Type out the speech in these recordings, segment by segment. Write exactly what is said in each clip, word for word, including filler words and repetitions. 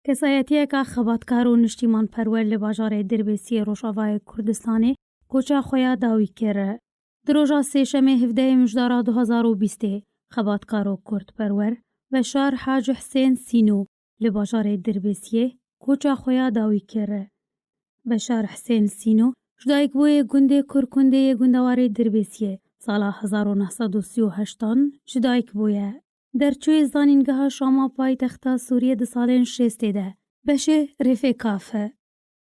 Kesayetiyeka xebatkar û niştîmanperwer li bajarê Dirbêsiyê Rojavayê Kurdistanê koça xwe ya dawî kir. Di roja sêşemê hevdehê Mijdara du hazar û bîstê, xebatkaro kurdperwer Beşar Hacî Hisên Sîno li bajarê Dirbêsiyê koça xwe ya dawî kir. Beşar Hisên Sîno ji dayikbûyê gundê Kurkundê yê gundewarê Dirbêsiyê sala hezar û neh sed û sî û heştan ji dayik bûye. Derçûyê Zanîngeha Şama paytexta Sûriyê di salên şêstê de beşê Rêfê Kaf e.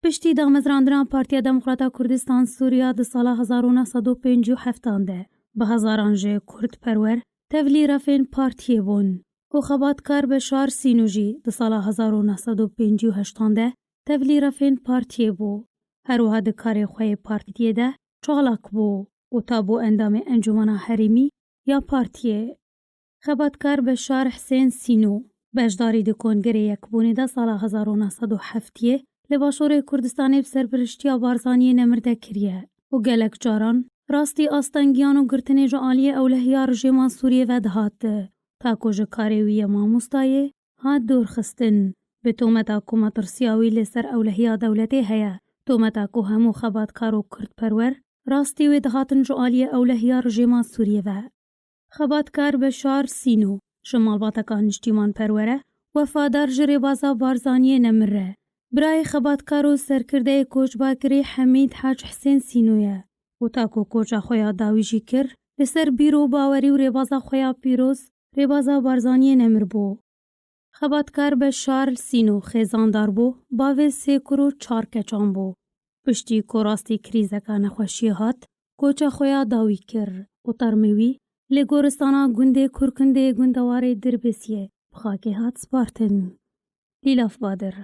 Piştî damezrandina Partiya Demokrata Kurdistan Sûriya di sala hezar û neh sed û pêncî û heftan de, bi hezaran ji kurdperwer tevlî refên partiyê bûn û xebatkar Beşar Sîno jî di sala hezar û neh sed û pêncî û heştan de tevlî refên partiyê bû. Her wiha di karê xwe yê partiyê de çalak bû û ta bû endamê Encûmena Herêmî ya partiyê. Xebatkar Beşar Hisên Sîno beşdarî di Kongerê Yekbûnê de sala hezar û neh sed û heftiyê li Başûrê Kurdistanê bi serpiriştiya Barzaniyê Nemir de kiriye û gelek caran rastî astengiyan û girtinê ji aliyê ewlehiya rejîma Sûriyê ve dihat, ta ku ji karê wî yê mamostayê hat dûrxistin. Bi tometa ku metirsiya wî li ser ewlehiya dewletê heye, tometa ku hemû xebatkar û kurdperwer rastî wê dihatin ji aliyê ewlehiya rejîma Sûriyê ve. Xebatkar Beşar Sîno ji malbateka niştîmanperwer e, wefadar ji rêbaza Barzaniyê Nemir e. Birayê xebatkar û serkirdeyê koçbakirî Hemîd Hac Hisên Sîno ye û ta ku koça xwe ya dawî jî kir, li ser bîr û bawerî û rêbaza xwe ya pîroz, rêbaza Barzaniyê Nemir bû. Xebatkar Beşar Sîno xêzandar bû, bavê sê kur û çar keçan bû. Piştî ku rastî krîzeka nexweşiyê hat, koça xwe ya dawî kir û termê wî li goristana gundê Kurkundê gundewarê Dirbêsiyê bi xakê hat spartin. Lîlaf Badir.